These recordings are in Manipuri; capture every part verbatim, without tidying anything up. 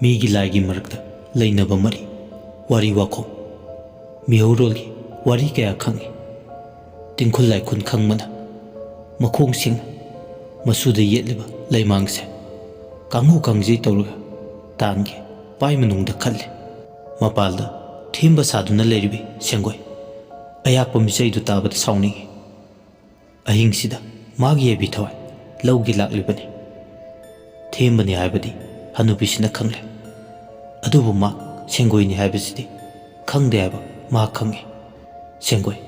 ꯃꯤꯒꯤ ꯂꯥꯏꯒꯤ ꯃꯔꯛꯇ ꯂꯩꯅꯕ ꯃꯔꯤ, ꯋꯥꯔꯤ ꯋꯥꯈꯣꯡ, ꯃꯤꯍꯧꯔꯣꯜꯒꯤ ꯋꯥꯔꯤ ꯀꯌꯥ ꯈꯪꯏ꯫ ꯇꯤꯡꯈꯨꯜ ꯂꯥꯏꯈꯨꯟ ꯈꯪꯕꯅ ꯃꯈꯣꯡꯁꯤꯡꯅ ꯃꯆꯨꯗ ꯌꯦꯠꯂꯤꯕ ꯂꯩꯃꯥꯡꯁꯦ ꯀꯥꯡꯉꯨ ꯀꯥꯡꯖꯩ ꯇꯧꯔꯒ ꯇꯥꯟꯒꯦ ꯄꯥꯏ ꯃꯅꯨꯡꯗ ꯈꯜꯂꯦ꯫ ꯃꯄꯥꯜꯗ ꯊꯦꯝꯕ ꯁꯥꯗꯨꯅ ꯂꯩꯔꯤꯕꯤ ꯁꯦꯡꯒꯣꯏ ꯑꯌꯥꯛꯄ ꯃꯤꯆꯩꯗꯨ ꯇꯥꯕꯗ ꯁꯥꯎꯅꯤꯡꯏ꯫ ꯑꯍꯤꯡꯁꯤꯗ ꯃꯥꯒꯤ ꯌꯥꯏꯕꯤ ꯊꯋꯥꯏ ꯂꯧꯒꯦ ꯂꯥꯛꯂꯤꯕꯅꯤ꯫ ꯊꯦꯝꯕꯅꯤ ꯍꯥꯏꯕꯗꯤ ꯍꯅꯨꯕꯤꯁꯤꯅ ꯈꯪꯂꯦ꯫ ꯑꯗꯨꯕꯨ ꯃꯥ ꯁꯦꯡꯒꯣꯏꯅꯤ ꯍꯥꯏꯕꯁꯤꯗꯤ ꯈꯪꯗꯦ ꯍꯥꯏꯕ ꯃꯥ ꯈꯪꯏ꯫ ꯁꯦꯡꯒꯣꯏ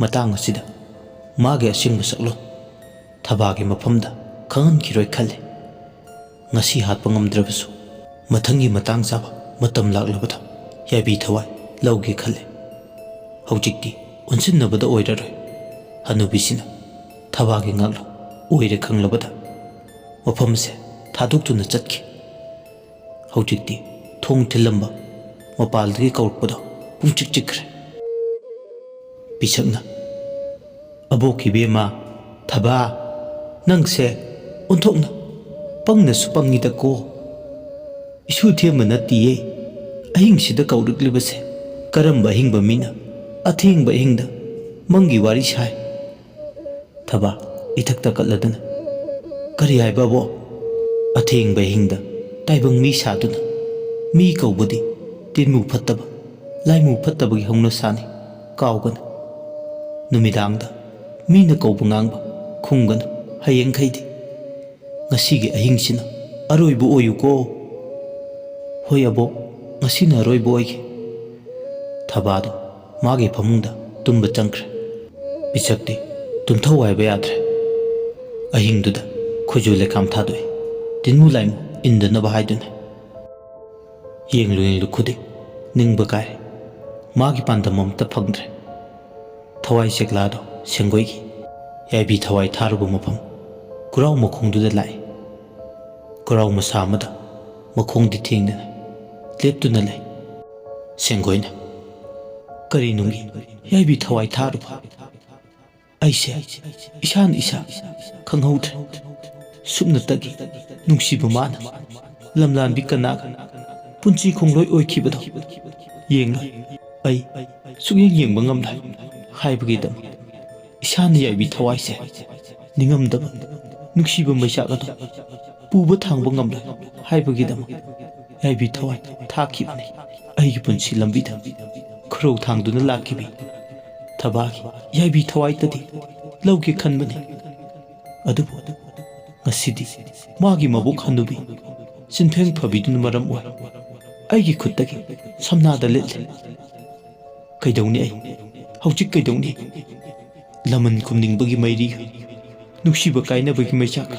ꯃꯇꯥꯡ ꯑꯁꯤꯗ ꯃꯥꯒꯤ ꯑꯁꯦꯡꯕ ꯁꯛꯂꯣꯟ ꯊꯕꯥꯒꯤ ꯃꯐꯝꯗ ꯈꯪꯍꯟꯈꯤꯔꯣꯏ ꯈꯜꯂꯤ꯫ ꯉꯁꯤ ꯍꯥꯠꯄ ꯉꯝꯗ꯭ꯔꯕꯁꯨ ꯃꯊꯪꯒꯤ ꯃꯇꯥꯡ ꯆꯥꯕ ꯃꯇꯝ ꯂꯥꯛꯂꯕꯗ ꯌꯥꯏꯕꯤ ꯊꯋꯥꯏ ꯂꯧꯒꯦ ꯈꯜꯂꯤ꯫ ꯍꯧꯖꯤꯛꯇꯤ ꯑꯣꯟꯁꯤꯟꯅꯕꯗ ꯑꯣꯏꯔꯔꯣꯏ꯫ ꯍꯅꯨꯕꯤꯁꯤꯅ ꯊꯕꯥꯒꯤ ꯉꯥꯛꯂꯧ ꯑꯣꯏꯔꯦ ꯈꯪꯂꯕꯗ ꯃꯐꯝꯁꯦ ꯊꯥꯗꯣꯛꯇꯨꯅ ꯆꯠꯈꯤ꯫ ꯍꯧꯖꯤꯛꯇꯤ ꯊꯣꯡ ꯊꯤꯜꯂꯝꯕ ꯃꯄꯥꯜꯗꯒꯤ ꯀꯧꯔꯛꯄꯗꯣ ꯄꯨꯡꯆꯤꯛ ꯆꯤꯛꯈ꯭ꯔꯦ꯫ ꯄꯤꯁꯛꯅ, "ꯑꯕꯣꯛ ꯏꯕꯦꯝꯃ, ꯊꯕꯥ, ꯅꯪꯁꯦ ꯑꯣꯟꯊꯣꯛꯅ ꯄꯪꯅꯁꯨ ꯄꯪꯉꯤꯗꯀꯣ꯫ ꯏꯁꯨ ꯊꯦꯝꯕ ꯅꯠꯇꯤꯌꯦ꯫ ꯑꯍꯤꯡꯁꯤꯗ ꯀꯧꯔꯛꯂꯤꯕꯁꯦ ꯀꯔꯝꯕ ꯑꯍꯤꯡꯕ ꯃꯤꯅ ꯑꯊꯦꯡꯕ ꯑꯍꯤꯡꯗ ꯃꯪꯒꯤ ꯋꯥꯔꯤ ꯁꯥꯏ?" ꯊꯕꯥ ꯏꯊꯛꯇ ꯀꯠꯂꯗꯨꯅ, "ꯀꯔꯤ ꯍꯥꯏꯕ ꯑꯕꯣꯛ? ꯑꯊꯦꯡꯕ ꯑꯍꯤꯡꯗ ꯇꯥꯏꯕꯪ ꯃꯤ ꯁꯥꯗꯨꯅ ꯃꯤ ꯀꯧꯕꯗꯤ ꯇꯤꯟꯃꯨ ꯐꯠꯇꯕ, ꯂꯥꯏꯃꯨ ꯐꯠꯇꯕꯒꯤ ꯍꯧꯅꯁꯥꯅꯤ꯫ ꯀꯥꯎꯒꯅꯨ꯫ ꯅꯨꯃꯤꯗꯥꯡꯗ ꯃꯤꯅ ꯀꯧꯕ ꯉꯥꯡꯕ ꯈꯨꯝꯒꯅꯨ꯫ ꯍꯌꯦꯡꯈꯩꯗꯤ ꯉꯁꯤꯒꯤ ꯑꯍꯤꯡꯁꯤꯅ ꯑꯔꯣꯏꯕ ꯑꯣꯏꯌꯨꯀꯣ꯫" "ꯍꯣꯏ ꯑꯕꯣꯛ, ꯉꯁꯤꯅ ꯑꯔꯣꯏꯕ ꯑꯣꯏꯒꯦ꯫" ꯊꯕꯥꯗꯣ ꯃꯥꯒꯤ ꯐꯃꯨꯡꯗ ꯇꯨꯝꯕ ꯆꯪꯈ꯭ꯔꯦ꯫ ꯄꯤꯁꯛꯇꯤ ꯇꯨꯝꯊꯧ ꯍꯥꯏꯕ ꯌꯥꯗ꯭ꯔꯦ꯫ ꯑꯍꯤꯡꯗꯨꯗ ꯈꯨꯖꯨ ꯂꯩꯈꯥꯝ ꯊꯥꯗꯣꯛꯏ, ꯇꯤꯟꯃꯨ ꯂꯥꯏꯃꯨ ꯏꯟꯗꯅꯕ ꯍꯥꯏꯗꯨꯅ꯫ ꯌꯦꯡꯂꯨ ꯌꯦꯡꯂꯨ ꯈꯨꯗꯤꯡ ꯅꯤꯡꯕ ꯀꯥꯏꯔꯦ꯫ ꯃꯥꯒꯤ ꯄꯥꯟꯗꯝ ꯑꯃꯠꯇ ꯐꯪꯗ꯭ꯔꯦ꯫ ꯊꯋꯥꯏ ꯆꯦꯛꯂꯥꯗꯣ ꯁꯦꯡꯒꯣꯏꯒꯤ ꯌꯥꯏꯕꯤ ꯊꯋꯥꯏ ꯊꯥꯔꯨꯕ ꯃꯐꯝ ꯈꯨꯔꯥꯎ ꯃꯈꯣꯡꯗꯨꯗ ꯂꯥꯛꯏ꯫ ꯈꯨꯔꯥꯎ ꯃꯁꯥ ꯑꯃꯗ ꯃꯈꯣꯡꯗꯤ ꯊꯦꯡꯗꯅ ꯂꯦꯞꯇꯨꯅ ꯂꯩ꯫ ꯁꯦꯡꯒꯣꯏꯅ, "ꯀꯔꯤ ꯅꯨꯡꯒꯤ ꯌꯥꯏꯕꯤ ꯊꯋꯥꯏ ꯊꯥꯔꯨꯕ?" ꯑꯩꯁꯦ ꯏꯁꯥꯅ ꯏꯁꯥ ꯈꯪꯍꯧꯗ꯭ꯔꯦ꯫ ꯁꯨꯞꯅꯇꯒꯤ ꯅꯨꯡꯁꯤꯕ ꯃꯥꯅ ꯂꯝꯂꯥꯟꯕꯤ ꯀꯅꯥꯒ ꯄꯨꯟꯁꯤ ꯈꯣꯡꯂꯣꯏ ꯑꯣꯏꯈꯤꯕꯗꯣ ꯌꯦꯡꯂꯣꯏ꯫ ꯑꯩ ꯁꯨꯛꯌꯦꯡ ꯌꯦꯡꯕ ꯉꯝꯂꯣꯏ ꯍꯥꯏꯕꯒꯤꯗꯃꯛ ꯏꯁꯥꯅ ꯌꯥꯏꯕꯤ ꯊꯋꯥꯏꯁꯦ ꯅꯤꯡꯉꯝꯗꯕ, ꯅꯨꯡꯁꯤꯕ ꯃꯩꯆꯥꯛ ꯑꯗꯣ ꯄꯨꯕ ꯊꯥꯡꯕ ꯉꯝꯂꯣꯏ ꯍꯥꯏꯕꯒꯤꯗꯃꯛ ꯌꯥꯏꯕꯤ ꯊꯋꯥꯏ ꯊꯥꯈꯤꯕꯅꯤ꯫ ꯑꯩꯒꯤ ꯄꯨꯟꯁꯤ ꯂꯝꯕꯤꯗ ꯈꯨꯔꯧ ꯊꯥꯡꯗꯨꯅ ꯂꯥꯛꯈꯤꯕꯤ ꯊꯕꯥꯒꯤ ꯌꯥꯏꯕꯤ ꯊꯋꯥꯏꯇꯗꯤ ꯂꯧꯒꯦ ꯈꯟꯕꯅꯤ꯫ ꯑꯗꯨꯕꯨ ꯉꯁꯤꯗꯤ ꯃꯥꯒꯤ ꯃꯕꯨꯛ ꯍꯟꯅꯨꯕꯤ ꯆꯤꯟꯐꯦꯡ ꯐꯕꯤꯗꯨꯅ ꯃꯔꯝ ꯑꯣꯏ ꯑꯩꯒꯤ ꯈꯨꯠꯇꯒꯤ ꯁꯝꯅꯥꯗ ꯂꯤꯠꯂꯦ꯫ ꯀꯩꯗꯧꯅꯤ ꯑꯩ? ꯍꯧꯖꯤꯛ ꯀꯩꯗꯧꯅꯤ? ꯂꯃꯟ ꯈꯨꯝꯅꯤꯡꯕꯒꯤ ꯃꯩꯔꯤꯒ ꯅꯨꯡꯁꯤꯕ ꯀꯥꯏꯅꯕꯒꯤ ꯃꯩꯆꯥꯛ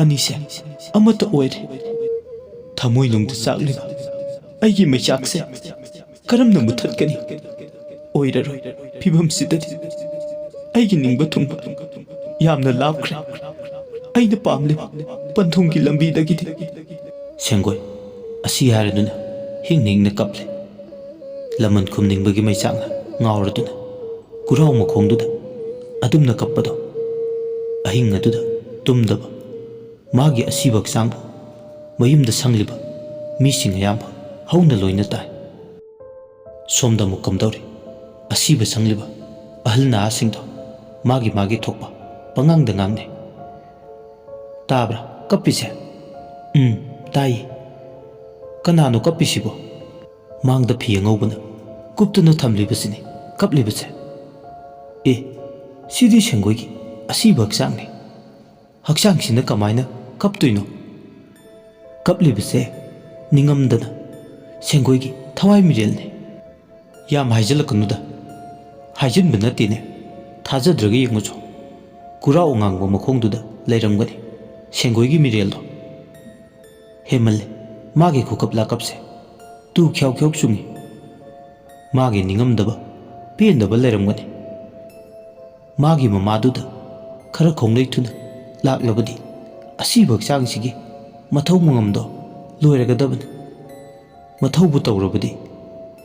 ꯑꯅꯤꯁꯦ ꯑꯃꯠꯇ ꯑꯣꯏꯔꯦ꯫ ꯊꯃꯣꯏꯅꯨꯡꯗ ꯆꯥꯛꯂꯤꯕ ꯑꯩꯒꯤ ꯃꯩꯆꯥꯛꯁꯦ ꯀꯔꯝꯅ ꯃꯨꯊꯠꯀꯅꯤ? ꯑꯣꯏꯔꯔꯣꯏ꯫ ꯐꯤꯕꯝꯁꯤꯗꯗꯤ ꯑꯩꯒꯤ ꯅꯤꯡꯕ ꯊꯨꯡꯕ ꯌꯥꯝꯅ ꯂꯥꯞꯈ꯭ꯔꯦ꯫ ꯑꯩꯅ ꯄꯥꯝꯂꯤꯕ ꯄꯟꯊꯨꯡꯒꯤ ꯂꯝꯕꯤꯗꯒꯤꯗꯤ꯫ ꯁꯦꯡꯒꯣꯏ ꯑꯁꯤ ꯍꯥꯏꯔꯗꯨꯅ ꯍꯤꯡꯅ ꯍꯤꯡꯅ ꯀꯞꯂꯦ꯫ ꯂꯃꯟ ꯈꯨꯝꯅꯤꯡꯕꯒꯤ ꯃꯩꯆꯥꯛꯅ ꯉꯥꯎꯔꯗꯨꯅ ꯒꯨꯔꯥꯎ ꯃꯈꯣꯡꯗꯨꯗ ꯑꯗꯨꯝꯅ ꯀꯞꯄꯗꯣ ꯑꯍꯤꯡ ꯑꯗꯨꯗ ꯇꯨꯝꯗꯕ ꯃꯥꯒꯤ ꯑꯁꯤꯕ ꯍꯛꯆꯥꯡꯕꯨ ꯃꯌꯨꯝꯗ ꯁꯪꯂꯤꯕ ꯃꯤꯁꯤꯡ ꯑꯌꯥꯝꯕ ꯍꯧꯅ ꯂꯣꯏꯅ ꯇꯥꯏ꯫ ꯁꯣꯝꯗ ꯑꯃꯨꯛ ꯀꯝꯗꯧꯔꯤ? ꯑꯁꯤꯕ ꯁꯪꯂꯤꯕ ꯑꯍꯜ ꯅꯍꯥꯁꯤꯡꯗꯣ ꯃꯥꯒꯤ ꯃꯥꯒꯤ ꯊꯣꯛꯄ ꯄꯉꯥꯡꯗ ꯉꯥꯡꯅꯩ꯫ "ꯇꯥꯕ꯭ꯔꯥ ꯀꯞꯄꯤꯁꯦ?" "ꯎꯝ, ꯇꯥꯏꯌꯦ꯫ ꯀꯅꯥꯅꯣ ꯀꯞꯄꯤꯁꯤꯕꯣ?" "ꯃꯥꯡꯗ ꯐꯤ ꯑꯉꯧꯕꯅ ꯀꯨꯞꯇꯨꯅ ꯊꯝꯂꯤꯕꯁꯤꯅꯤ ꯀꯞꯂꯤꯕꯁꯦ꯫" "ꯑꯦ, ꯁꯤꯗꯤ ꯁꯦꯡꯒꯣꯏꯒꯤ ꯑꯁꯤꯕ ꯍꯛꯆꯥꯡꯅꯤ꯫ ꯍꯛꯆꯥꯡꯁꯤꯅ ꯀꯃꯥꯏꯅ ꯀꯞꯇꯣꯏꯅꯣ?" "ꯀꯞꯂꯤꯕꯁꯦ ꯅꯤꯡꯉꯝꯗꯅ ꯁꯦꯡꯒꯣꯏꯒꯤ ꯊꯋꯥꯏ ꯃꯤꯔꯦꯜꯅꯤ꯫" "ꯌꯥꯝ ꯍꯥꯏꯖꯤꯜꯂꯛꯀꯅꯨꯗ꯫ ꯍꯥꯏꯖꯤꯟꯕ ꯅꯠꯇꯦꯅꯦ꯫ ꯊꯥꯖꯗ꯭ꯔꯒ ꯌꯦꯡꯉꯨꯆꯣ꯫ ꯒꯨꯔꯥꯎ ꯉꯥꯡꯕ ꯃꯈꯣꯡꯗꯨꯗ ꯂꯩꯔꯝꯒꯅꯤ ꯁꯦꯡꯒꯣꯏꯒꯤ ꯃꯤꯔꯦꯜꯗꯣ꯫ ꯍꯦꯟꯃꯜꯂꯦ ꯃꯥꯒꯤ ꯈꯨꯀꯞ ꯂꯥꯀꯞꯁꯦ꯫ ꯇꯨ ꯈ꯭ꯌꯥꯎ ꯈ꯭ꯌꯥꯎ ꯆꯨꯡꯉꯤ꯫ ꯃꯥꯒꯤ ꯅꯤꯡꯉꯝꯗꯕ, ꯄꯦꯟꯗꯕ ꯂꯩꯔꯝꯒꯅꯤ꯫ ꯃꯥꯒꯤ ꯃꯃꯥꯗꯨꯗ ꯈꯔ ꯈꯣꯡꯂꯩ ꯊꯨꯅ ꯂꯥꯛꯂꯕꯗꯤ ꯑꯁꯤꯕ ꯍꯛꯆꯥꯡꯁꯤꯒꯤ ꯃꯊꯧ ꯃꯉꯝꯗꯣ ꯂꯣꯏꯔꯒꯗꯕꯅꯤ꯫ ꯃꯊꯧꯕꯨ ꯇꯧꯔꯕꯗꯤ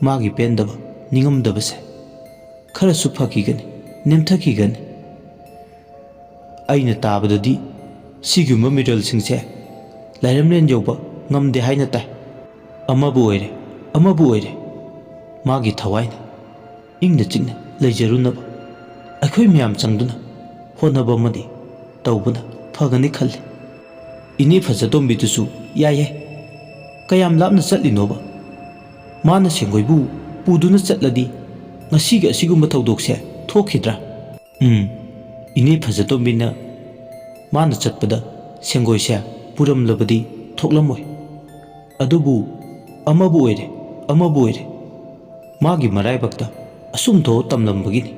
ꯃꯥꯒꯤ ꯄꯦꯟꯗꯕ, ꯅꯤꯡꯉꯝꯗꯕꯁꯦ ꯈꯔꯁꯨ ꯐꯈꯤꯒꯅꯤ, ꯅꯦꯝꯊꯈꯤꯒꯅꯤ꯫" "ꯑꯩꯅ ꯇꯥꯕꯗꯗꯤ ꯁꯤꯒꯨꯝꯕ ꯃꯤꯔꯦꯜꯁꯤꯡꯁꯦ ꯂꯥꯏꯔꯦꯝꯂꯦꯟ ꯌꯧꯕ ꯉꯝꯗꯦ ꯍꯥꯏꯅ ꯇꯥꯏ꯫" ꯑꯃꯕꯨ ꯑꯣꯏꯔꯦ, ꯑꯃꯕꯨ ꯑꯣꯏꯔꯦ, ꯃꯥꯒꯤ ꯊꯋꯥꯏꯅ ꯏꯪꯅ ꯆꯤꯛꯅ ꯂꯩꯖꯔꯨꯅꯕ ꯑꯩꯈꯣꯏ ꯃꯌꯥꯝ ꯆꯪꯗꯨꯅ ꯍꯣꯠꯅꯕ ꯑꯃꯗꯤ ꯇꯧꯕꯅ ꯐꯒꯅꯤ ꯈꯜꯂꯤ꯫ ꯏꯅꯦ ꯐꯖꯇꯣꯝꯕꯤꯗꯨꯁꯨ ꯌꯥꯏꯌꯦ, ꯀꯌꯥꯝ ꯂꯥꯞꯅ ꯆꯠꯂꯤꯅꯣꯕ? ꯃꯥꯅ ꯁꯦꯡꯒꯣꯏꯕꯨ ꯄꯨꯗꯨꯅ ꯆꯠꯂꯗꯤ ꯉꯁꯤꯒꯤ ꯑꯁꯤꯒꯨꯝꯕ ꯊꯧꯗꯣꯛꯁꯦ ꯊꯣꯛꯈꯤꯗ꯭ꯔꯥ? ꯎꯝ, ꯏꯅꯦ ꯐꯖꯇꯣꯝꯕꯤꯅ ꯃꯥꯅ ꯆꯠꯄꯗ ꯁꯦꯡꯒꯣꯏꯁꯦ ꯄꯨꯔꯝꯂꯕꯗꯤ ꯊꯣꯛꯂꯝꯃꯣꯏ꯫ ꯑꯗꯨꯕꯨ ꯑꯃꯕꯨ ꯑꯣꯏꯔꯦ, ꯑꯃꯕꯨ ꯑꯣꯏꯔꯦ, ꯃꯥꯒꯤ ꯃꯔꯥꯏꯕꯛꯇ ꯑꯁꯨꯝ ꯊꯣꯛꯑ ꯇꯝꯂꯝꯕꯒꯤꯅꯤ꯫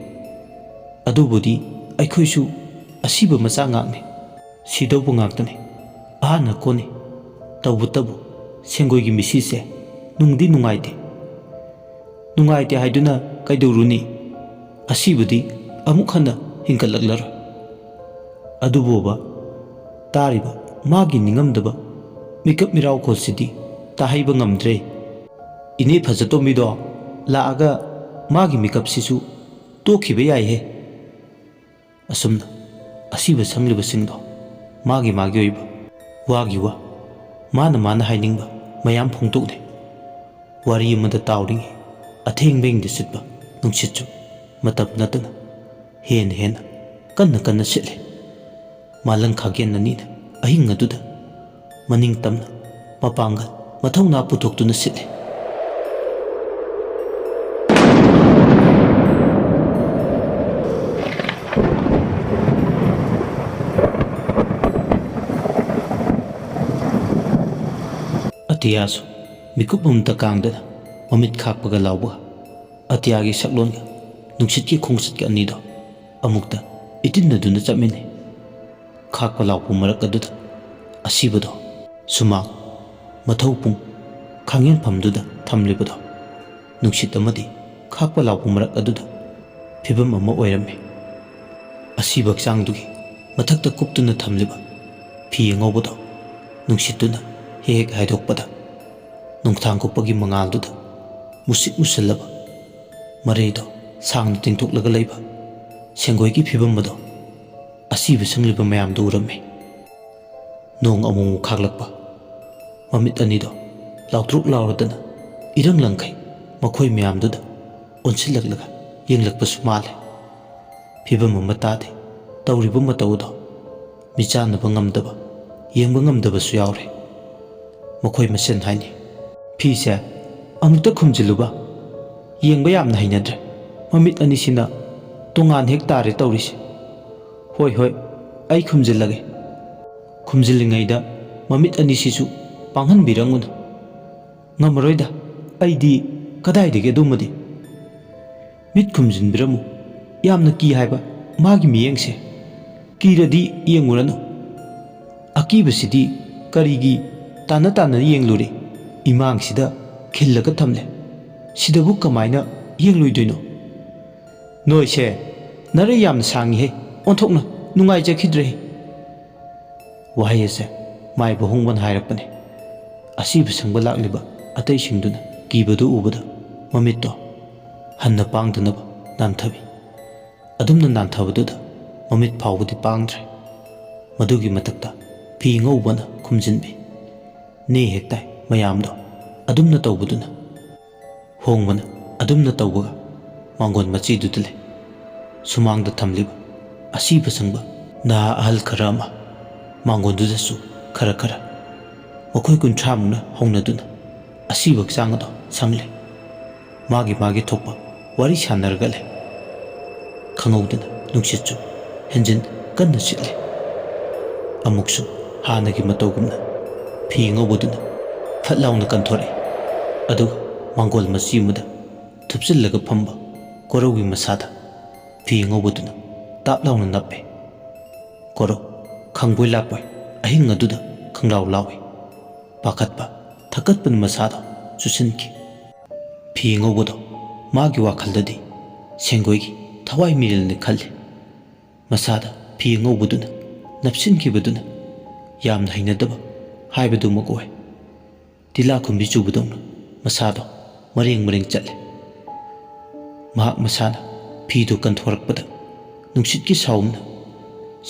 ꯑꯗꯨꯕꯨꯗꯤ ꯑꯩꯈꯣꯏꯁꯨ ꯑꯁꯤꯕ ꯃꯆꯥ ꯉꯥꯛꯅꯤ, ꯁꯤꯗꯧꯕ ꯉꯥꯛꯇꯅꯤ, ꯑꯍꯥꯟ ꯑꯀꯣꯟꯅꯤ꯫ ꯇꯧꯕꯇꯕꯨ ꯁꯦꯡꯒꯣꯏꯒꯤ ꯃꯤꯁꯤꯁꯦ ꯅꯨꯡꯗꯤ ꯅꯨꯡꯉꯥꯏꯇꯦ꯫ ꯅꯨꯡꯉꯥꯏꯇꯦ ꯍꯥꯏꯗꯨꯅ ꯀꯩꯗꯧꯔꯨꯅꯤ? ꯑꯁꯤꯕꯨꯗꯤ ꯑꯃꯨꯛ ꯍꯟꯅ ꯍꯤꯡꯒꯠꯂꯛꯂꯔꯣꯏ꯫ ꯑꯗꯨꯕꯨꯕ, ꯇꯥꯔꯤꯕ ꯃꯥꯒꯤ ꯅꯤꯡꯉꯝꯗꯕ ꯃꯤꯀꯞ ꯃꯤꯔꯥꯎꯈꯣꯜꯁꯤꯗꯤ ꯇꯥꯍꯩꯕ ꯉꯝꯗ꯭ꯔꯦ꯫ ꯏꯅꯦ ꯐꯖꯇꯣꯝꯕꯤꯗꯣ ꯂꯥꯛꯑꯒ ꯃꯥꯒꯤ ꯃꯤꯀꯞꯁꯤꯁꯨ ꯇꯣꯛꯈꯤꯕ ꯌꯥꯏꯍꯦ꯫ ꯑꯁꯨꯝꯅ ꯑꯁꯤꯕ ꯁꯪꯂꯤꯕꯁꯤꯡꯗꯣ ꯃꯥꯒꯤ ꯃꯥꯒꯤ ꯑꯣꯏꯕ ꯋꯥꯒꯤ ꯋꯥ, ꯃꯥꯅ ꯃꯥꯅ ꯍꯥꯏꯅꯤꯡꯕ ꯃꯌꯥꯝ ꯐꯣꯡꯗꯣꯛꯂꯦ꯫ ꯋꯥꯔꯤ ꯑꯃꯗ ꯇꯥꯎꯔꯤꯉꯩ ꯑꯊꯦꯡꯕ ꯏꯪꯗ ꯁꯤꯠꯄ ꯅꯨꯡꯁꯤꯠꯁꯨ ꯃꯇꯝ ꯅꯠꯇꯅ ꯍꯦꯟꯅ ꯍꯦꯟꯅ ꯀꯟꯅ ꯀꯟꯅ ꯁꯤꯠꯂꯦ꯫ ꯃꯥꯂꯪ ꯈꯥꯒꯦꯟ ꯑꯅꯤꯅ ꯑꯍꯤꯡ ꯑꯗꯨꯗ ꯃꯅꯤꯡ ꯇꯝꯅ ꯃꯄꯥꯡꯒꯜ ꯃꯊꯧꯅꯥ ꯄꯨꯊꯣꯛꯇꯨꯅ ꯁꯤꯠꯂꯦ꯫ ꯑꯇꯤꯌꯥꯁꯨ ꯃꯤꯀꯨꯞ ꯑꯃꯇ ꯀꯥꯡꯗꯅ ꯃꯃꯤꯠ ꯈꯥꯛꯄꯒ ꯂꯥꯎꯕꯒ, ꯑꯇꯤꯌꯥꯒꯤ ꯁꯛꯂꯣꯟꯒ ꯅꯨꯡꯁꯤꯠꯀꯤ ꯈꯣꯡꯆꯠꯀ ꯑꯅꯤꯗꯣ ꯑꯃꯨꯛꯇ ꯏꯇꯤꯟꯅꯗꯨꯅ ꯆꯠꯃꯤꯟꯅꯩ꯫ ꯈꯥꯛꯄ ꯂꯥꯎꯕ ꯃꯔꯛ ꯑꯗꯨꯗ ꯑꯁꯤꯕꯗꯣ ꯁꯨꯃꯥꯡ, ꯃꯊꯧ ꯄꯨꯡ, ꯈꯥꯡꯉꯦꯟꯐꯝꯗꯨꯗ ꯊꯝꯂꯤꯕꯗꯣ ꯅꯨꯡꯁꯤꯠ ꯑꯃꯗꯤ ꯈꯥꯛꯄ ꯂꯥꯎꯕ ꯃꯔꯛ ꯑꯗꯨꯗ ꯐꯤꯕꯝ ꯑꯃ ꯑꯣꯏꯔꯝꯃꯤ꯫ ꯑꯁꯤꯕ ꯍꯛꯆꯥꯡꯗꯨꯒꯤ ꯃꯊꯛꯇ ꯀꯨꯞꯇꯨꯅ ꯊꯝꯂꯤꯕ ꯐꯤ ꯑꯉꯧꯕꯗꯣ ꯅꯨꯡꯁꯤꯠꯇꯨꯅ ꯍꯦꯛ ꯍꯦꯛ ꯍꯥꯏꯗꯣꯛꯄꯗ, ꯅꯨꯡꯊꯥꯡ ꯀꯨꯞꯄꯒꯤ ꯃꯉꯥꯜꯗꯨꯗ ꯃꯨꯁꯤꯛ ꯃꯨꯁꯤꯜꯂꯕ, ꯃꯔꯩꯗꯣ ꯁꯥꯡꯅ ꯇꯤꯡꯊꯣꯛꯂꯒ ꯂꯩꯕ ꯁꯦꯡꯒꯣꯏꯒꯤ ꯐꯤꯕꯝ ꯑꯗꯣ ꯑꯁꯤꯕ ꯁꯪꯂꯤꯕ ꯃꯌꯥꯝꯗꯣ ꯎꯔꯝꯃꯤ꯫ ꯅꯣꯡ ꯑꯃꯨꯛ ꯑꯃꯨꯛ ꯈꯥꯛꯂꯛꯄ, ꯃꯃꯤꯠ ꯑꯅꯤꯗꯣ ꯂꯥꯎꯊ꯭ꯔꯣꯛ ꯂꯥꯎꯔꯗꯅ ꯏꯔꯪ ꯂꯪꯈꯩ ꯃꯈꯣꯏ ꯃꯌꯥꯝꯗꯨꯗ ꯑꯣꯟꯁꯤꯜꯂꯛꯂꯒ ꯌꯦꯡꯂꯛꯄꯁꯨ ꯃꯥꯜꯂꯦ꯫ ꯐꯤꯕꯝ ꯑꯃ ꯇꯥꯗꯦ꯫ ꯇꯧꯔꯤꯕ ꯃꯇꯧ ꯑꯗꯣ ꯃꯤꯆꯥꯟꯅꯕ ꯉꯝꯗꯕ, ꯌꯦꯡꯕ ꯉꯝꯗꯕꯁꯨ ꯌꯥꯎꯔꯦ꯫ ꯃꯈꯣꯏ ꯃꯁꯦꯟ ꯍꯥꯏꯅꯩ, "ꯐꯤꯁꯦ ꯑꯃꯨꯛꯇ ꯈꯨꯝꯖꯤꯜꯂꯨꯕ, ꯌꯦꯡꯕ ꯌꯥꯝꯅ ꯍꯩꯅꯗ꯭ꯔꯦ, ꯃꯃꯤꯠ ꯑꯅꯤꯁꯤꯅ ꯇꯣꯉꯥꯟ ꯍꯦꯛ ꯇꯥꯔꯦ ꯇꯧꯔꯤꯁꯦ꯫ ꯍꯣꯏ, ꯍꯣꯏ, ꯑꯩ ꯈꯨꯝꯖꯤꯜꯂꯒꯦ꯫ ꯈꯨꯝꯖꯤꯜꯂꯤꯉꯩꯗ ꯃꯃꯤꯠ ꯑꯅꯤꯁꯤꯁꯨ ꯄꯥꯡꯍꯟꯕꯤꯔꯝꯒꯅꯨ꯫ ꯉꯝꯃꯔꯣꯏꯗ, ꯑꯩꯗꯤ ꯀꯗꯥꯏꯗꯒꯤ ꯑꯗꯨꯃꯗꯤ꯫ ꯃꯤꯠ ꯈꯨꯝꯖꯤꯟꯕꯤꯔꯝꯃꯨ꯫ ꯌꯥꯝꯅ ꯀꯤ ꯍꯥꯏꯕ ꯃꯥꯒꯤ ꯃꯤꯠꯌꯦꯡꯁꯦ꯫ ꯀꯤꯔꯗꯤ ꯌꯦꯡꯉꯨꯔꯅꯨ꯫ ꯑꯀꯤꯕꯁꯤꯗꯤ ꯀꯔꯤꯒꯤ ꯇꯥꯟꯅ ꯇꯥꯟꯅ ꯌꯦꯡꯂꯨꯔꯦ? ꯏꯃꯥꯡꯁꯤꯗ ꯈꯤꯜꯂꯒ ꯊꯝꯂꯦ꯫ ꯁꯤꯗꯕꯨ ꯀꯃꯥꯏꯅ ꯌꯦꯡꯂꯣꯏꯗꯣꯏꯅꯣ? ꯅꯣꯏꯁꯦ ꯅꯔꯩ ꯌꯥꯝꯅ ꯁꯥꯡꯉꯤꯍꯦ, ꯑꯣꯟꯊꯣꯛꯅ ꯅꯨꯡꯉꯥꯏꯖꯈꯤꯗ꯭ꯔꯦꯍꯦ!" ꯋꯥꯍꯩ ꯑꯁꯦ ꯃꯥꯏꯕ ꯍꯣꯡꯕꯅ ꯍꯥꯏꯔꯛꯄꯅꯦ꯫ ꯑꯁꯤꯕ ꯁꯪꯕ ꯂꯥꯛꯂꯤꯕ ꯑꯇꯩꯁꯤꯡꯗꯨꯅ ꯀꯤꯕꯗꯨ ꯎꯕꯗ ꯃꯃꯤꯠꯇꯣ ꯍꯟꯅ ꯄꯥꯡꯗꯅꯕ ꯅꯥꯟꯊꯕꯤ꯫ ꯑꯗꯨꯝꯅ ꯅꯥꯟꯊꯕꯗꯨꯗ ꯃꯃꯤꯠ ꯐꯥꯎꯕꯗꯤ ꯄꯥꯡꯗ꯭ꯔꯦ꯫ ꯃꯗꯨꯒꯤ ꯃꯊꯛꯇ ꯐꯤ ꯑꯉꯧꯕꯅ ꯈꯨꯝꯖꯤꯟꯕꯤ꯫ ꯅꯦ ꯍꯦꯛ ꯇꯥꯏ ꯃꯌꯥꯝꯗꯣ ꯑꯗꯨꯝꯅ ꯇꯧꯕꯗꯨꯅ꯫ ꯍꯣꯡꯕꯅ ꯑꯗꯨꯝꯅ ꯇꯧꯕꯒ ꯃꯥꯡꯒꯣꯟ ꯃꯆꯤꯗꯨꯗ ꯂꯩ꯫ ꯁꯨꯃꯥꯡꯗ ꯊꯝꯂꯤꯕ ꯑꯁꯤꯕ ꯁꯪꯕ ꯅꯍꯥ ꯑꯍꯜ ꯈꯔ ꯑꯃ ꯃꯥꯡꯒꯣꯟꯗꯨꯗꯁꯨ ꯈꯔ ꯈꯔ ꯃꯈꯣꯏ ꯀꯨꯟꯊ꯭ꯔꯥꯃꯨꯛꯅ ꯍꯧꯅꯗꯨꯅ ꯑꯁꯤꯕ ꯍꯛꯆꯥꯡ ꯑꯗꯣ ꯁꯪꯂꯦ꯫ ꯃꯥꯒꯤ ꯃꯥꯒꯤ ꯊꯣꯛꯄ ꯋꯥꯔꯤ ꯁꯥꯟꯅꯔꯒ ꯂꯩ꯫ ꯈꯪꯍꯧꯗꯅ ꯅꯨꯡꯁꯤꯠꯁꯨ ꯍꯦꯟꯖꯤꯟ ꯀꯟꯅ ꯁꯤꯠꯂꯦ꯫ ꯑꯃꯨꯛꯁꯨ ꯍꯥꯟꯅꯒꯤ ꯃꯇꯧꯒꯨꯝꯅ ꯐꯤ ꯑꯉꯧꯕꯗꯨꯅ ꯐꯠ ꯂꯥꯎꯅ ꯀꯟꯊꯣꯔꯛꯏ꯫ ꯑꯗꯨꯒ ꯃꯥꯡꯒꯣꯜ ꯃꯆꯤ ꯑꯃꯗ ꯊꯨꯞꯆꯤꯜꯂꯒ ꯐꯝꯕ ꯀꯣꯔꯧꯒꯤ ꯃꯁꯥꯗ ꯐꯤ ꯑꯉꯧꯕꯗꯨꯅ ꯇꯥꯞ ꯂꯥꯎꯅ ꯅꯞꯄꯦ꯫ ꯀꯣꯔꯧ ꯈꯪꯕꯣꯏ ꯂꯥꯛꯄꯣꯏ ꯑꯍꯤꯡ ꯑꯗꯨꯗ ꯈꯪꯂꯥꯎ ꯂꯥꯎꯏ꯫ ꯄꯥꯈꯠꯄ ꯊꯛꯀꯠꯄꯅ ꯃꯁꯥꯗꯣ ꯆꯨꯁꯤꯟꯈꯤ꯫ ꯐꯤ ꯑꯉꯧꯕꯗꯣ ꯃꯥꯒꯤ ꯋꯥꯈꯜꯗꯗꯤ ꯁꯦꯡꯒꯣꯏꯒꯤ ꯊꯋꯥꯏ ꯃꯤꯔꯦꯜꯅꯤ ꯈꯜꯂꯤ꯫ ꯃꯁꯥꯗ ꯐꯤ ꯑꯉꯧꯕꯗꯨꯅ ꯅꯞꯁꯤꯟꯈꯤꯕꯗꯨꯅ ꯌꯥꯝꯅ ꯍꯩꯅꯗꯕ ꯍꯥꯏꯕꯗꯨꯃꯛ ꯑꯣꯏ꯫ ꯇꯤꯂꯥ ꯈꯨꯝꯕꯤ ꯆꯨꯕꯗꯧꯅ ꯃꯁꯥꯗꯣ ꯃꯔꯦꯡ ꯃꯔꯦꯡ ꯆꯠꯂꯦ꯫ ꯃꯍꯥꯛ ꯃꯁꯥꯅ ꯐꯤꯗꯨ ꯀꯟꯊꯣꯔꯛꯄꯗ ꯅꯨꯡꯁꯤꯠꯀꯤ ꯁꯥꯎꯝꯅ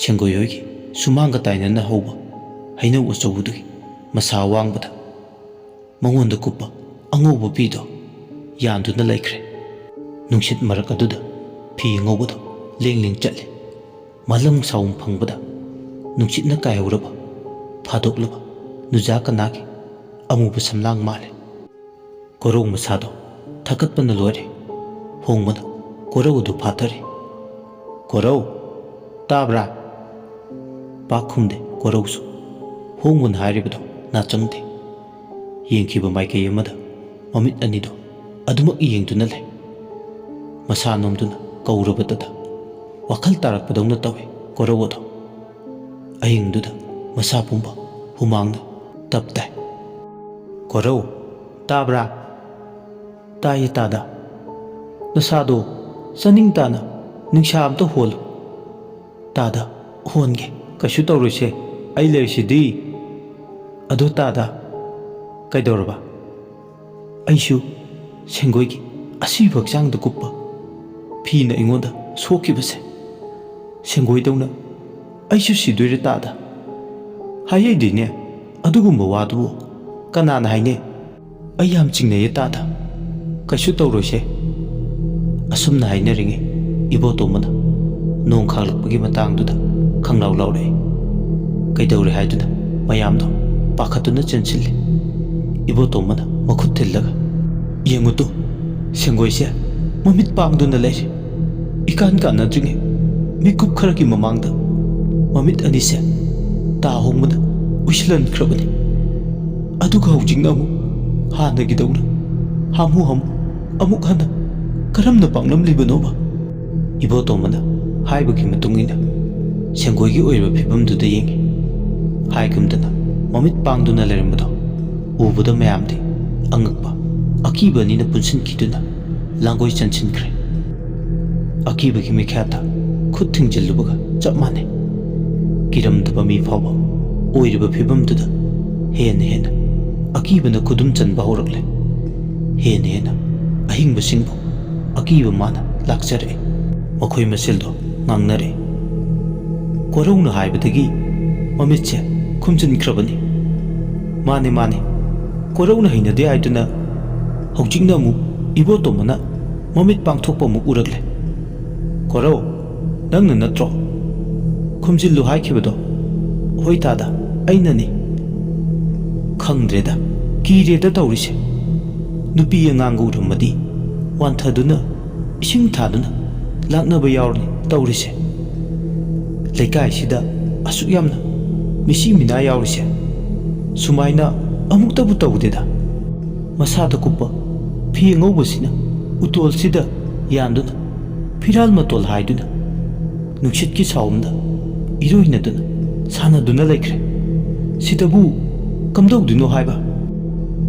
ꯁꯦꯡꯒꯣꯏ ꯍꯣꯏꯒꯤ ꯁꯨꯃꯥꯡꯒ ꯇꯥꯏꯅꯅ ꯍꯧꯕ ꯍꯩꯅꯧ ꯑꯆꯧꯕꯗꯨꯒꯤ ꯃꯁꯥ ꯑꯋꯥꯡꯕꯗ ꯃꯉꯣꯟꯗ ꯀꯨꯞꯄ ꯑꯉꯧꯕ ꯐꯤꯗꯣ ꯌꯥꯟꯗꯨꯅ ꯂꯩꯈ꯭ꯔꯦ꯫ ꯅꯨꯡꯁꯤꯠ ꯃꯔꯛ ꯑꯗꯨꯗ ꯐꯤ ꯑꯉꯧꯕꯗꯣ ꯂꯦꯡ ꯂꯦꯡ ꯆꯠꯂꯤ꯫ ꯃꯂꯪ ꯁꯥꯎꯝ ꯐꯪꯕꯗ ꯅꯨꯡꯁꯤꯠꯅ ꯀꯥꯏꯍꯧꯔꯕ, ꯐꯥꯗꯣꯛꯂꯕ ꯅꯨꯖꯥ ꯀꯅꯥꯒꯤ ꯑꯃꯨꯕ ꯁꯝꯂꯥꯡ ꯃꯥꯜꯂꯦ꯫ ꯀꯣꯔꯧ ꯃꯁꯥꯗꯣ ꯊꯀꯠꯄꯅ ꯂꯣꯏꯔꯦ꯫ ꯍꯣꯡꯕꯅ ꯀꯣꯔꯧ ꯑꯗꯨ ꯐꯥꯊꯔꯦ꯫ "ꯀꯣꯔꯧ, ꯇꯥꯕ꯭ꯔꯥ?" ꯄꯥꯛ ꯈꯨꯝꯗꯦ ꯀꯣꯔꯧꯁꯨ꯫ ꯍꯣꯡꯕꯅ ꯍꯥꯏꯔꯤꯕꯗꯣ ꯅꯥꯆꯪꯗꯦ꯫ ꯌꯦꯡꯈꯤꯕ ꯃꯥꯏꯀꯩ ꯑꯃꯗ ꯃꯃꯤꯠ ꯑꯅꯤꯗꯣ ꯑꯗꯨꯃꯛ ꯌꯦꯡꯗꯨꯅ ꯂꯩ꯫ ꯃꯁꯥ ꯅꯣꯝꯗꯨꯅ ꯀꯧꯔꯕꯗꯇ ꯋꯥꯈꯜ ꯇꯥꯔꯛꯄꯗꯧꯅ ꯇꯧꯏ ꯀꯣꯔꯧ ꯑꯗꯣ꯫ ꯑꯍꯤꯡꯗꯨꯗ ꯃꯁꯥ ꯄꯨꯝꯕ ꯍꯨꯃꯥꯡꯅ ꯇꯞ ꯇꯥꯏ꯫ "ꯀꯣꯔꯧ, ꯇꯥꯕ꯭ꯔꯥ?" "ꯇꯥꯏꯌꯦ ꯇꯥꯗ꯫ ꯅꯁꯥꯗꯣ ꯆꯥꯅꯤꯡ ꯇꯥꯅ ꯅꯤꯡꯁꯥ ꯑꯝꯇ ꯍꯣꯜꯂꯨ꯫" "ꯇꯥꯗ, ꯍꯣꯟꯒꯦ꯫ ꯀꯩꯁꯨ ꯇꯧꯔꯣꯏꯁꯦ, ꯑꯩ ꯂꯩꯔꯤꯁꯤꯗꯤ꯫" "ꯑꯗꯨ ꯇꯥꯗ, ꯀꯩꯗꯧꯔꯕ?" "ꯑꯩꯁꯨ ꯁꯦꯡꯒꯣꯏꯒꯤ ꯑꯁꯤꯕ ꯍꯛꯆꯥꯡꯗ ꯀꯨꯞꯄ ꯐꯤꯅ ꯑꯩꯉꯣꯟꯗ ꯁꯣꯛꯈꯤꯕꯁꯦ, ꯁꯦꯡꯒꯣꯏꯗꯧꯅ ꯑꯩꯁꯨ ꯁꯤꯗꯣꯏꯔꯦ ꯇꯥꯗ꯫ ꯍꯥꯏꯍꯩꯗꯦꯅꯦ ꯑꯗꯨꯒꯨꯝꯕ ꯋꯥꯗꯨꯕꯨ꯫ ꯀꯅꯥꯅ ꯍꯥꯏꯅꯩ? ꯑꯩ ꯌꯥꯝ ꯆꯤꯡꯅꯩꯌꯦ ꯇꯥꯗ꯫ ꯀꯩꯁꯨ ꯇꯧꯔꯣꯏꯁꯦ꯫" ꯑꯁꯨꯝꯅ ꯍꯥꯏꯅꯔꯤꯉꯩ ꯏꯕꯣꯇꯣꯝꯕꯅ ꯅꯣꯡ ꯈꯥꯛꯂꯛꯄꯒꯤ ꯃꯇꯥꯡꯗꯨꯗ ꯈꯪꯂꯥꯎ ꯂꯥꯎꯔꯛꯏ꯫ ꯀꯩꯗꯧꯔꯦ ꯍꯥꯏꯗꯨꯅ ꯃꯌꯥꯝꯗꯣ ꯄꯥꯈꯠꯇꯨꯅ ꯆꯦꯟꯁꯤꯜꯂꯤ꯫ ꯏꯕꯣꯇꯣꯝꯕꯅ ꯃꯈꯨꯠ ꯊꯤꯜꯂꯒ, "ꯌꯦꯡꯉꯨꯇꯣ, ꯁꯦꯡꯒꯣꯏꯁꯦ ꯃꯃꯤꯠ ꯄꯥꯡꯗꯨꯅ ꯂꯩꯔꯦ꯫ ꯏꯀꯥꯟ ꯀꯥꯟꯅꯗ꯭ꯔꯤꯉꯩ ꯃꯤꯀꯨꯞ ꯈꯔꯒꯤ ꯃꯃꯥꯡꯗ ꯃꯃꯤꯠ ꯑꯅꯤꯁꯦ ꯇꯥ ꯍꯣꯡꯕꯅ ꯎꯏꯁꯤꯜꯍꯟꯈ꯭ꯔꯕꯅꯤ꯫ ꯑꯗꯨꯒ ꯍꯧꯖꯤꯛꯅ ꯑꯃꯨꯛ ꯍꯥꯟꯅꯒꯤꯗꯧꯅ ꯍꯥꯃꯨ ꯍꯥꯃꯨ ꯑꯃꯨꯛ ꯍꯟꯅ ꯀꯔꯝꯅ ꯄꯥꯡꯂꯝꯂꯤꯕꯅꯣꯕ?" ꯏꯕꯣꯇꯣꯝꯕꯅ ꯍꯥꯏꯕꯒꯤ ꯃꯇꯨꯡ ꯏꯟꯅ ꯁꯦꯡꯒꯣꯏꯒꯤ ꯑꯣꯏꯔꯤꯕ ꯐꯤꯕꯝꯗꯨꯗ ꯌꯦꯡꯉꯤ꯫ ꯍꯥꯏꯒꯨꯝꯗꯅ ꯃꯃꯤꯠ ꯄꯥꯡꯗꯨꯅ ꯂꯩꯔꯝꯕꯗꯣ ꯎꯕꯗ ꯃꯌꯥꯝꯗꯤ ꯑꯉꯛꯄ, ꯑꯀꯤꯕ ꯑꯅꯤꯅ ꯄꯨꯟꯁꯤꯟꯈꯤꯗꯨꯅ ꯂꯥꯡꯒꯣꯏ ꯆꯟꯁꯤꯟꯈ꯭ꯔꯦ꯫ ꯑꯀꯤꯕꯒꯤ ꯃꯤꯈꯥꯗ ꯈꯨꯠ ꯊꯤꯡꯖꯤꯜꯂꯨꯕꯒ ꯆꯞ ꯃꯥꯟꯅꯩ꯫ ꯀꯤꯔꯝꯗꯕ ꯃꯤ ꯐꯥꯎꯕ ꯑꯣꯏꯔꯤꯕ ꯐꯤꯕꯝꯗꯨꯗ ꯍꯦꯟꯅ ꯍꯦꯟꯅ ꯑꯀꯤꯕꯅ ꯈꯨꯗꯨꯝ ꯆꯟꯕ ꯍꯧꯔꯛꯂꯦ꯫ ꯍꯦꯟꯅ ꯍꯦꯟꯅ ꯑꯍꯤꯡꯕꯁꯤꯡꯕꯨ ꯑꯀꯤꯕ ꯃꯥꯅ ꯂꯥꯛꯆꯔꯛꯏ꯫ ꯃꯈꯣꯏ ꯃꯁꯦꯜꯗꯣ ꯉꯥꯡꯅꯔꯛꯏ꯫ ꯀꯣꯔꯧꯅ ꯍꯥꯏꯕꯗꯒꯤ ꯃꯃꯤꯠꯁꯦ ꯈꯨꯝꯖꯤꯟꯈ꯭ꯔꯕꯅꯤ꯫ "ꯃꯥꯅꯦ, ꯃꯥꯅꯦ, ꯀꯣꯔꯧꯅ ꯍꯩꯅꯗꯦ ꯍꯥꯏꯗꯨꯅ ꯍꯧꯖꯤꯛꯅ ꯑꯃꯨꯛ ꯏꯕꯣꯇꯣꯝꯕꯅ ꯃꯃꯤꯠ ꯄꯥꯡꯊꯣꯛꯄ ꯑꯃꯨꯛ ꯎꯔꯛꯂꯦ꯫ "ꯀꯣꯔꯧ, ꯅꯪꯅ ꯅꯠꯇ꯭ꯔꯣ? ꯈꯨꯝꯖꯤꯜꯂꯨ ꯍꯥꯏꯈꯤꯕꯗꯣ?" "ꯍꯣꯏ ꯇꯥꯗ, ꯑꯩꯅꯅꯤ꯫" "ꯈꯪꯗ꯭ꯔꯦꯗ, ꯀꯤꯔꯦꯗ ꯇꯧꯔꯤꯁꯦ꯫ ꯅꯨꯄꯤ ꯑꯉꯥꯡꯒ ꯎꯔꯝꯃꯗꯤ ꯋꯥꯟꯊꯗꯨꯅ ꯏꯁꯤꯡ ꯊꯥꯗꯨꯅ ꯂꯥꯛꯅꯕ ꯌꯥꯎꯔꯅꯤ ꯇꯧꯔꯤꯁꯦ꯫ ꯂꯩꯀꯥꯏꯁꯤꯗ ꯑꯁꯨꯛ ꯌꯥꯝꯅ ꯃꯤꯁꯤ ꯃꯤꯅꯥ ꯌꯥꯎꯔꯤꯁꯦ ꯁꯨꯃꯥꯏꯅ ꯑꯃꯨꯛꯇꯕꯨ ꯇꯧꯗꯦꯗ꯫" ꯃꯁꯥꯗ ꯀꯨꯞꯄ ꯐꯤ ꯑꯉꯧꯕꯁꯤꯅ ꯎꯇꯣꯜꯁꯤꯗ ꯌꯥꯟꯗꯨꯅ, ꯐꯤꯔꯥꯜ ꯃꯇꯣꯜ ꯍꯥꯏꯗꯨꯅ, ꯅꯨꯡꯁꯤꯠꯀꯤ ꯁꯥꯎꯝꯗ ꯏꯔꯣꯏꯅꯗꯨꯅ ꯁꯥꯟꯅꯗꯨꯅ ꯂꯩꯈ꯭ꯔꯦ꯫ ꯁꯤꯗꯕꯨ ꯀꯝꯗꯧꯗꯣꯏꯅꯣ ꯍꯥꯏꯕ?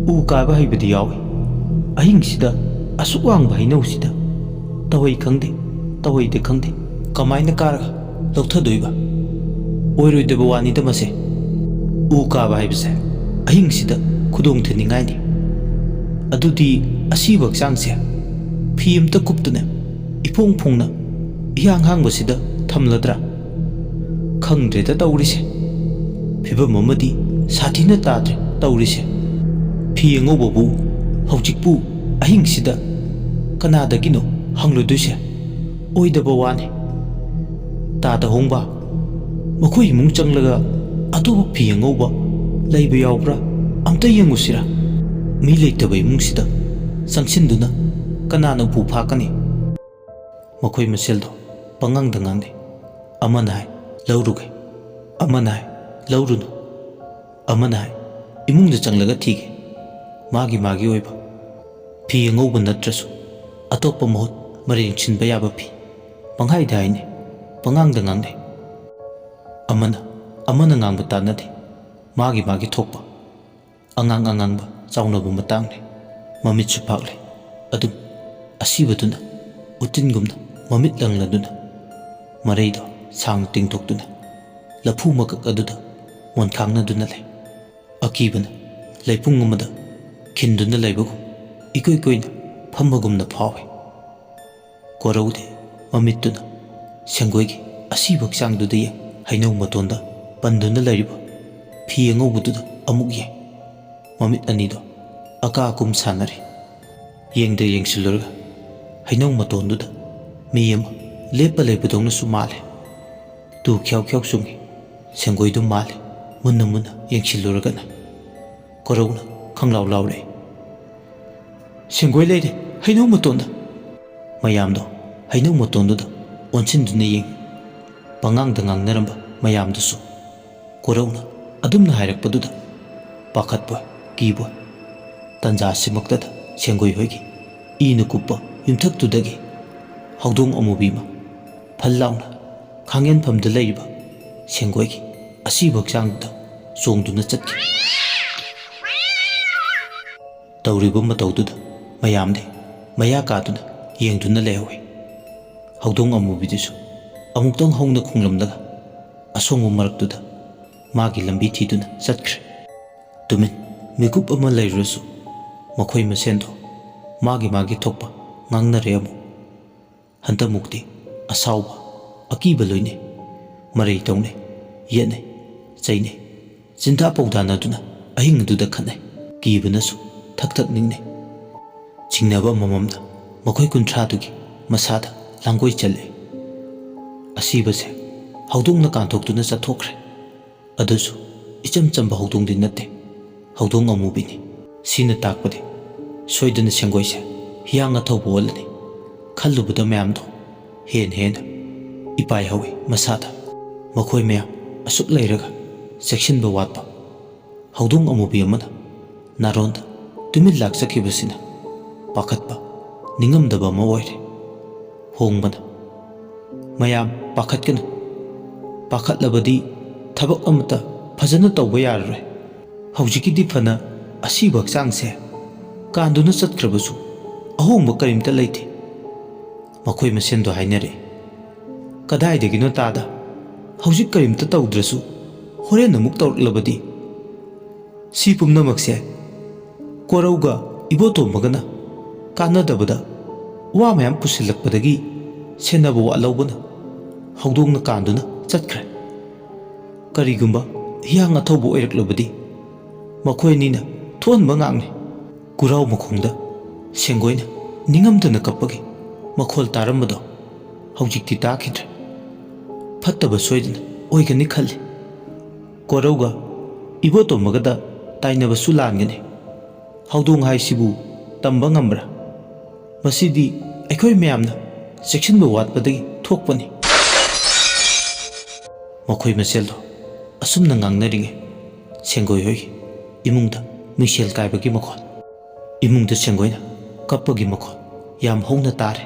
ꯎ ꯀꯥꯕ ꯍꯩꯕꯗꯤ ꯌꯥꯎꯏ꯫ ꯑꯍꯤꯡꯁꯤꯗ ꯑꯁꯨꯛ ꯋꯥꯡꯕ ꯍꯩꯅꯧꯁꯤꯗ ꯇꯧꯍꯩ ꯈꯪꯗꯦ, ꯇꯧꯍꯩꯗꯦ ꯈꯪꯗꯦ, ꯀꯃꯥꯏꯅ ꯀꯥꯔꯒ ꯂꯧꯊꯗꯣꯏꯕ? ꯑꯣꯏꯔꯣꯏꯗꯕ ꯋꯥꯅꯤꯗ ꯃꯁꯦ꯫ ꯎ ꯀꯥꯕ ꯍꯥꯏꯕꯁꯦ ꯑꯍꯤꯡꯁꯤꯗ ꯈꯨꯗꯣꯡ ꯊꯤꯅꯤꯡꯉꯥꯏꯅꯤ꯫ ꯑꯗꯨꯗꯤ ꯑꯁꯤꯕ ꯍꯛꯆꯥꯡꯁꯦ ꯐꯤ ꯑꯝꯇ ꯀꯨꯞꯇꯅ ꯏꯐꯣꯡ ꯐꯣꯡꯅ ꯏꯍꯥꯡ ꯍꯥꯡꯕꯁꯤꯗ ꯊꯝꯂꯗ꯭ꯔꯥ? ꯈꯪꯗ꯭ꯔꯦꯗ ꯇꯧꯔꯤꯁꯦ꯫ ꯐꯤꯕꯝ ꯑꯃꯗꯤ ꯁꯥꯊꯤꯅ ꯇꯥꯗ꯭ꯔꯦ ꯇꯧꯔꯤꯁꯦ꯫ ꯐꯤ ꯑꯉꯧꯕꯕꯨ ꯍꯧꯖꯤꯛꯄꯨ ꯑꯍꯤꯡꯁꯤꯗ ꯀꯅꯥꯗꯒꯤꯅꯣ ꯍꯪꯂꯨꯗꯣꯏꯁꯦ? ꯑꯣꯏꯗꯕ ꯋꯥꯅꯤ꯫ "ꯇꯥꯗ ꯍꯣꯡꯕ, ꯃꯈꯣꯏ ꯏꯃꯨꯡ ꯆꯪꯂꯒ ꯑꯇꯣꯞꯄ ꯐꯤ ꯑꯉꯧꯕ ꯂꯩꯕ ꯌꯥꯎꯕ꯭ꯔꯥ ꯑꯝꯇ ꯌꯦꯡꯉꯨꯁꯤꯔꯥ?" ꯃꯤ ꯂꯩꯇꯕ ꯏꯃꯨꯡꯁꯤꯗ ꯆꯪꯁꯤꯟꯗꯨꯅ ꯀꯅꯥꯅ ꯎꯄꯨ ꯐꯥꯛꯀꯅꯤ? ꯃꯈꯣꯏ ꯃꯁꯦꯜꯗꯣ ꯄꯉꯥꯡꯗ ꯉꯥꯡꯅꯩ꯫ ꯑꯃꯅ ꯍꯥꯏ, "ꯂꯧꯔꯨꯒꯦ"꯫ ꯑꯃꯅ ꯍꯥꯏ, "ꯂꯧꯔꯨꯅꯨ"꯫ ꯑꯃꯅ ꯍꯥꯏ, "ꯏꯃꯨꯡꯗ ꯆꯪꯂꯒ ꯊꯤꯒꯦ"꯫ ꯃꯥꯒꯤ ꯃꯥꯒꯤ ꯑꯣꯏꯕ ꯐꯤ ꯑꯉꯧꯕ ꯅꯠꯇ꯭ꯔꯁꯨ ꯑꯇꯣꯞꯄ ꯃꯍꯨꯠ ꯃꯔꯦꯡ ꯁꯤꯟꯕ ꯌꯥꯕ ꯐꯤ ꯄꯪꯍꯥꯏꯗ ꯍꯥꯏꯅꯩ, ꯄꯉꯥꯡꯗ ꯉꯥꯡꯅꯩ꯫ ꯑꯃꯅ ꯑꯃꯅ ꯉꯥꯡꯕ ꯇꯥꯅꯗꯦ꯫ ꯃꯥꯒꯤ ꯃꯥꯒꯤ ꯊꯣꯛꯄ ꯑꯉꯥꯡ ꯑꯉꯥꯡꯕ ꯆꯥꯎꯅꯕ ꯃꯇꯥꯡꯅꯤ꯫ ꯃꯃꯤꯠꯁꯨ ꯐꯥꯛꯂꯦ꯫ ꯑꯗꯨꯝ ꯑꯁꯤꯕꯗꯨꯅ ꯎꯇꯤꯟꯒꯨꯝꯅ ꯃꯃꯤꯠ ꯂꯪꯂꯗꯨꯅ, ꯃꯔꯩꯗꯣ ꯁꯥꯡꯅ ꯇꯤꯡꯊꯣꯛꯇꯨꯅ, ꯂꯐꯨ ꯃꯀꯛ ꯑꯗꯨꯗ ꯃꯣꯟꯈꯥꯡꯅꯗꯨꯅ ꯂꯩ꯫ ꯑꯀꯤꯕꯅ ꯂꯩꯄꯨꯡ ꯑꯃꯗ ꯈꯤꯟꯗꯨꯅ ꯂꯩꯕꯒꯨꯝ ꯏꯀꯨꯏ ꯀꯨꯏꯅ ꯐꯝꯕꯒꯨꯝꯅ ꯐꯥꯎꯏ꯫ ꯀꯣꯔꯧꯗꯦ ꯃꯃꯤꯠꯇꯨꯅ ꯁꯦꯡꯒꯣꯏꯒꯤ ꯑꯁꯤꯕ ꯍꯛꯆꯥꯡꯗꯨꯗ ꯌꯦꯡ, ꯍꯩꯅꯧ ꯃꯇꯣꯟꯗ ꯄꯟꯗꯨꯅ ꯂꯩꯔꯤꯕ ꯐꯤ ꯑꯉꯧꯕꯗꯨꯗ ꯑꯃꯨꯛ ꯌꯦꯡ꯫ ꯃꯃꯤꯠ ꯑꯅꯤꯗꯣ ꯑꯀꯥ ꯑꯀꯨꯝ ꯁꯥꯟꯅꯔꯤ꯫ ꯌꯦꯡꯗ ꯌꯦꯡꯁꯤꯜꯂꯨꯔꯒ ꯍꯩꯅꯧ ꯃꯇꯣꯟꯗꯨꯗ ꯃꯤ ꯑꯃ ꯂꯦꯞꯄ ꯂꯩꯕꯗꯧꯅꯁꯨ ꯃꯥꯜꯂꯦ꯫ ꯇꯨ ꯈ꯭ꯌꯥꯎ ꯈ꯭ꯌꯥꯎ ꯆꯨꯡꯉꯤ꯫ ꯁꯦꯡꯒꯣꯏꯗꯨ ꯃꯥꯜꯂꯦ꯫ ꯃꯨꯟꯅ ꯃꯨꯟꯅ ꯌꯦꯡꯁꯤꯜꯂꯨꯔꯒꯅ ꯀꯣꯔꯧꯅ ꯈꯪꯂꯥꯎ ꯂꯥꯎꯔꯛꯏ, "ꯁꯦꯡꯒꯣꯏ ꯂꯩꯔꯦ ꯍꯩꯅꯧ ꯃꯇꯣꯟꯗ!" ꯃꯌꯥꯝꯗꯣ ꯍꯩꯅꯧ ꯃꯇꯣꯟꯗꯨꯗ ꯑꯣꯟꯁꯤꯟꯗꯨꯅ ꯌꯦꯡꯉꯤ꯫ ꯄꯉꯥꯡꯗ ꯉꯥꯡꯅꯔꯝꯕ ꯃꯌꯥꯝꯗꯨꯁꯨ ꯀꯣꯔꯧꯅ ꯑꯗꯨꯝꯅ ꯍꯥꯏꯔꯛꯄꯗꯨꯗ ꯄꯥꯈꯠꯄꯣꯏ ꯀꯤꯕꯣꯏ꯫ ꯇꯟꯖꯥꯁꯤꯃꯛꯇꯗ ꯁꯦꯡꯒꯣꯏ ꯍꯣꯏꯒꯤ ꯏꯅ ꯀꯨꯞꯄ ꯌꯨꯝꯊꯛꯇꯨꯗꯒꯤ ꯍꯧꯗꯣꯡ ꯑꯃꯨꯕꯤ ꯑꯃ ꯐꯜ ꯂꯥꯎꯅ ꯈꯥꯡꯉꯦꯟꯐꯝꯗ ꯂꯩꯔꯤꯕ ꯁꯦꯡꯒꯣꯏꯒꯤ ꯑꯁꯤꯕ ꯍꯛꯆꯥꯡꯗꯨꯗ ꯆꯣꯡꯗꯨꯅ ꯆꯠꯈꯤ꯫ ꯇꯧꯔꯤꯕ ꯃꯇꯧꯗꯨꯗ ꯃꯌꯥꯝꯗꯤ ꯃꯌꯥ ꯀꯥꯗꯨꯅ ꯌꯦꯡꯗꯨꯅ ꯂꯩꯍꯧꯏ꯫ ꯍꯧꯗꯣꯡ ꯑꯃꯨꯕꯤꯗꯨꯁꯨ ꯑꯃꯨꯛꯇꯪ ꯍꯧꯅ ꯈꯣꯡꯂꯝꯂꯒ ꯑꯁꯣꯡꯕ ꯃꯔꯛꯇꯨꯗ ꯃꯥꯒꯤ ꯂꯝꯕꯤ ꯊꯤꯗꯨꯅ ꯆꯠꯈ꯭ꯔꯦ꯫ ꯇꯨꯃꯤꯟ ꯃꯤꯀꯨꯞ ꯑꯃ ꯂꯩꯔꯨꯔꯁꯨ ꯃꯈꯣꯏ ꯃꯁꯦꯟꯗꯣ ꯃꯥꯒꯤ ꯃꯥꯒꯤ ꯊꯣꯛꯄ ꯉꯥꯡꯅꯔꯦ ꯑꯃꯨꯛ꯫ ꯍꯟꯗꯛꯃꯨꯛꯇꯤ ꯑꯁꯥꯎꯕ, ꯑꯀꯤꯕ ꯂꯣꯏꯅꯩ꯫ ꯃꯔꯩ ꯇꯧꯅꯩ, ꯌꯦꯠꯅꯩ, ꯆꯩꯅꯩ꯫ ꯆꯤꯟꯗꯥ ꯄꯧꯗꯥꯅꯗꯨꯅ ꯑꯍꯤꯡ ꯑꯗꯨꯗ ꯈꯠꯅꯩ꯫ ꯀꯤꯕꯅꯁꯨ ꯊꯛ ꯊꯛ ꯅꯤꯛꯅꯩ꯫ ꯆꯤꯡꯅꯕ ꯑꯃꯃꯝꯅ ꯃꯈꯣꯏ ꯀꯨꯟꯊ꯭ꯔꯥꯗꯨꯒꯤ ꯃꯁꯥꯗ ꯂꯥꯡꯒꯣꯏ ꯆꯜꯂꯦ꯫ ꯑꯁꯤꯕꯁꯦ ꯍꯧꯗꯣꯡꯅ ꯀꯥꯟꯊꯣꯛꯇꯨꯅ ꯆꯠꯊꯣꯛꯈ꯭ꯔꯦ꯫ ꯑꯗꯨꯁꯨ ꯏꯆꯝ ꯆꯝꯕ ꯍꯧꯗꯣꯡꯗꯤ ꯅꯠꯇꯦ꯫ ꯍꯧꯗꯣꯡ ꯑꯃꯨꯕꯤꯅꯤ꯫ ꯁꯤꯅ ꯇꯥꯛꯄꯗꯤ ꯁꯣꯏꯗꯅ ꯁꯦꯡꯒꯣꯏꯁꯦ ꯍꯤꯌꯥꯡ ꯑꯊꯧꯕ ꯑꯣꯜꯂꯅꯤ꯫ ꯈꯜꯂꯨꯕꯗ ꯃꯌꯥꯝꯗꯣ ꯍꯦꯟ ꯍꯦꯟꯅ ꯏꯄꯥꯏ ꯍꯧꯏ ꯃꯁꯥꯗ꯫ ꯃꯈꯣꯏ ꯃꯌꯥꯝ ꯑꯁꯨꯛ ꯂꯩꯔꯒ ꯆꯦꯛꯁꯤꯟꯕ ꯋꯥꯠꯄ꯫ ꯍꯧꯗꯣꯡ ꯑꯃꯨꯕꯤ ꯑꯃꯅ ꯅꯥꯔꯣꯟꯗ ꯇꯨꯃꯤꯟ ꯂꯥꯛꯆꯈꯤꯕꯁꯤꯅ ꯄꯥꯈꯠꯄ ꯅꯤꯡꯉꯝꯗꯕ ꯑꯃ ꯑꯣꯏꯔꯦ꯫ ꯍꯣꯡꯕꯅ, "ꯃꯌꯥꯝ ꯄꯥꯈꯠꯀꯅꯨ꯫ ꯄꯥꯈꯠꯂꯕꯗꯤ ꯊꯕꯛ ꯑꯃꯠꯇ ꯐꯖꯅ ꯇꯧꯕ ꯌꯥꯔꯔꯣꯏ꯫ ꯍꯧꯖꯤꯛꯀꯤꯗꯤ ꯐꯅ ꯑꯁꯤꯕ ꯍꯛꯆꯥꯡꯁꯦ ꯀꯥꯟꯗꯨꯅ ꯆꯠꯈ꯭ꯔꯕꯁꯨ ꯑꯍꯣꯡꯕ ꯀꯔꯤꯝꯇ ꯂꯩꯇꯦ꯫" ꯃꯈꯣꯏ ꯃꯁꯦꯟꯗꯣ ꯍꯥꯏꯅꯔꯦ꯫ "ꯀꯗꯥꯏꯗꯒꯤꯅꯣ ꯇꯥꯗ? ꯍꯧꯖꯤꯛ ꯀꯔꯤꯝꯇ ꯇꯧꯗ꯭ꯔꯁꯨ ꯍꯣꯔꯦꯟ ꯑꯃꯨꯛ ꯇꯧꯔꯛꯂꯕꯗꯤ?" ꯁꯤ ꯄꯨꯝꯅꯃꯛꯁꯦ ꯀꯣꯔꯧꯒ ꯏꯕꯣꯇꯣꯝꯕꯒꯅ ꯀꯥꯟꯅꯗꯕꯗ ꯋꯥ ꯃꯌꯥꯝ ꯄꯨꯁꯤꯜꯂꯛꯄꯗꯒꯤ ꯁꯦꯟꯅꯕ ꯋꯥꯠꯍꯧꯕꯅ ꯍꯧꯗꯣꯡꯅ ꯀꯥꯟꯗꯨꯅ ꯆꯠꯈ꯭ꯔꯦ꯫ ꯀꯔꯤꯒꯨꯝꯕ ꯍꯤꯌꯥꯡ ꯑꯊꯧꯕ ꯑꯣꯏꯔꯛꯂꯕꯗꯤ ꯃꯈꯣꯏ ꯑꯅꯤꯅ ꯊꯣꯛꯍꯟꯕ ꯉꯥꯛꯅꯤ꯫ ꯀꯨꯔꯥꯎ ꯃꯈꯣꯡꯗ ꯁꯦꯡꯒꯣꯏꯅ ꯅꯤꯡꯉꯝꯗꯅ ꯀꯞꯄꯒꯤ ꯃꯈꯣꯜ ꯇꯥꯔꯝꯕꯗꯣ ꯍꯧꯖꯤꯛꯇꯤ ꯇꯥꯈꯤꯗ꯭ꯔꯦ꯫ ꯐꯠꯇꯕ ꯁꯣꯏꯗꯅ ꯑꯣꯏꯒꯅꯤ ꯈꯜꯂꯤ꯫ ꯀꯣꯔꯧꯒ ꯏꯕꯣꯇꯣꯝꯕꯒꯗ ꯇꯥꯏꯅꯕꯁꯨ ꯂꯥꯟꯒꯅꯤ꯫ ꯍꯧꯗꯣꯡ ꯍꯥꯏꯁꯤꯕꯨ ꯇꯝꯕ ꯉꯝꯕ꯭ꯔꯥ? ꯃꯁꯤꯗꯤ ꯑꯩꯈꯣꯏ ꯃꯌꯥꯝꯅ ꯆꯦꯛꯁꯤꯟꯕ ꯋꯥꯠꯄꯗꯒꯤ ꯊꯣꯛꯄꯅꯤ꯫ ꯃꯈꯣꯏ ꯃꯁꯦꯜꯗꯣ ꯑꯁꯨꯝꯅ ꯉꯥꯡꯅꯔꯤꯉꯩ ꯁꯦꯡꯒꯣꯏ ꯍꯣꯏꯒꯤ ꯏꯃꯨꯡꯗ ꯃꯤꯡꯁꯦꯜ ꯀꯥꯏꯕꯒꯤ ꯃꯈꯣꯜ, ꯏꯃꯨꯡꯗ ꯁꯦꯡꯒꯣꯏꯅ ꯀꯞꯄꯒꯤ ꯃꯈꯣꯜ ꯌꯥꯝ ꯍꯧꯅ ꯇꯥꯔꯦ꯫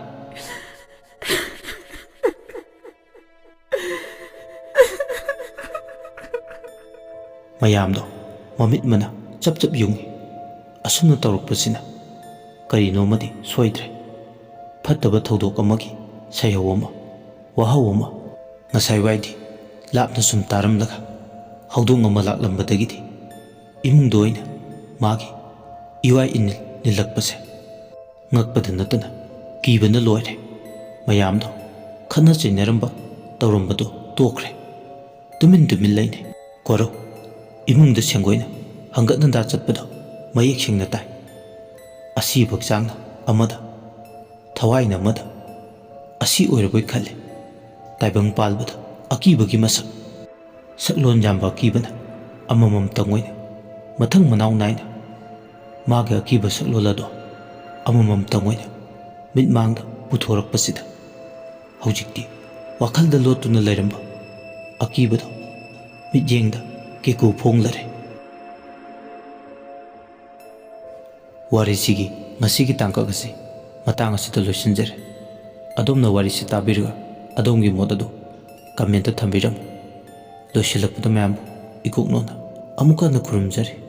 ꯃꯌꯥꯝꯗꯣ ꯃꯃꯤꯠ ꯃꯅꯥ ꯆꯞ ꯆꯞ ꯌꯨꯡꯏ꯫ ꯑꯁꯨꯝꯅ ꯇꯧꯔꯛꯄꯁꯤꯅ ꯀꯔꯤꯅꯣꯃꯗꯤ ꯁꯣꯏꯗ꯭ꯔꯦ꯫ ꯐꯠꯇꯕ ꯊꯧꯗꯣꯛ ꯑꯃꯒꯤ ꯁꯩꯍꯧ ꯑꯃ, ꯋꯥꯍꯧ ꯑꯃ꯫ ꯉꯁꯥꯏ ꯋꯥꯏꯗꯤ ꯂꯥꯞꯅ ꯁꯨꯝ ꯇꯥꯔꯝꯂꯒ ꯍꯧꯗꯣꯡ ꯑꯃ ꯂꯥꯛꯂꯝꯕꯗꯒꯤꯗꯤ ꯏꯃꯨꯡꯗ ꯑꯣꯏꯅ ꯃꯥꯒꯤ ꯏꯋꯥꯏ ꯏꯅꯤꯜ ꯅꯤꯜꯂꯛꯄꯁꯦ ꯉꯛꯄꯗ ꯅꯠꯇꯅ ꯀꯤꯕꯅ ꯂꯣꯏꯔꯦ꯫ ꯃꯌꯥꯝꯗꯣ ꯈꯠꯅ ꯆꯩꯅꯔꯝꯕ ꯇꯧꯔꯝꯕꯗꯣ ꯇꯣꯛꯈ꯭ꯔꯦ꯫ ꯇꯨꯃꯤꯟ ꯇꯨꯃꯤꯟ ꯂꯩꯅꯩ꯫ ꯀꯣꯔꯧ ꯏꯃꯨꯡꯗ ꯁꯦꯡꯒꯣꯏꯅ ꯍꯪꯒꯠ ꯍꯟꯗꯥ ꯆꯠꯄꯗꯣ ꯃꯌꯦꯛ ꯁꯦꯡꯅ ꯇꯥꯏ꯫ ꯑꯁꯤꯕ ꯍꯛꯆꯥꯡꯅ ꯑꯃꯗ, ꯊꯋꯥꯏꯅ ꯑꯃꯗ꯫ ꯑꯁꯤ ꯑꯣꯏꯔꯕꯣꯏ ꯈꯜꯂꯦ꯫ ꯇꯥꯏꯕꯪ ꯄꯥꯜꯕꯗ ꯑꯀꯤꯕꯒꯤ ꯃꯁꯛ꯫ ꯁꯛꯂꯣꯟ ꯌꯥꯝꯕ ꯑꯀꯤꯕꯅ ꯑꯃꯃꯝꯇꯪ ꯑꯣꯏꯅ ꯃꯊꯪ ꯃꯅꯥꯎ ꯅꯥꯏꯅ ꯃꯥꯒꯤ ꯑꯀꯤꯕ ꯁꯛꯂꯣꯟ ꯑꯗꯣ ꯑꯃꯃꯝꯇꯪ ꯑꯣꯏꯅ ꯃꯤꯠꯃꯥꯡꯗ ꯄꯨꯊꯣꯔꯛꯄꯁꯤꯗ ꯍꯧꯖꯤꯛꯇꯤ ꯋꯥꯈꯜꯗ ꯂꯣꯠꯇꯨꯅ ꯂꯩꯔꯝꯕ ꯑꯀꯤꯕꯗꯣ ꯃꯤꯠꯌꯦꯡꯗ ꯀꯦꯀꯨ ꯐꯣꯡꯂꯔꯦ꯫ ꯋꯥꯔꯤꯁꯤꯒꯤ ꯉꯁꯤꯒꯤ ꯇꯥꯡꯀꯛ ꯑꯁꯤ ꯃꯇꯥꯡ ꯑꯁꯤꯗ ꯂꯣꯏꯁꯤꯟꯖꯔꯦ꯫ ꯑꯗꯣꯝꯅ ꯋꯥꯔꯤꯁꯤ ꯇꯥꯕꯤꯔꯒ ꯑꯗꯣꯝꯒꯤ ꯃꯣꯠ ꯑꯗꯨ ꯀꯃꯦꯟꯇ ꯊꯝꯕꯤꯔꯝꯃꯨ꯫ ꯂꯣꯏꯁꯤꯜꯂꯛꯄꯗ ꯃꯌꯥꯝꯕꯨ ꯏꯀꯣꯛꯅꯣꯅ ꯑꯃꯨꯛ ꯍꯟꯅ ꯈꯨꯔꯨꯝꯖꯔꯤ꯫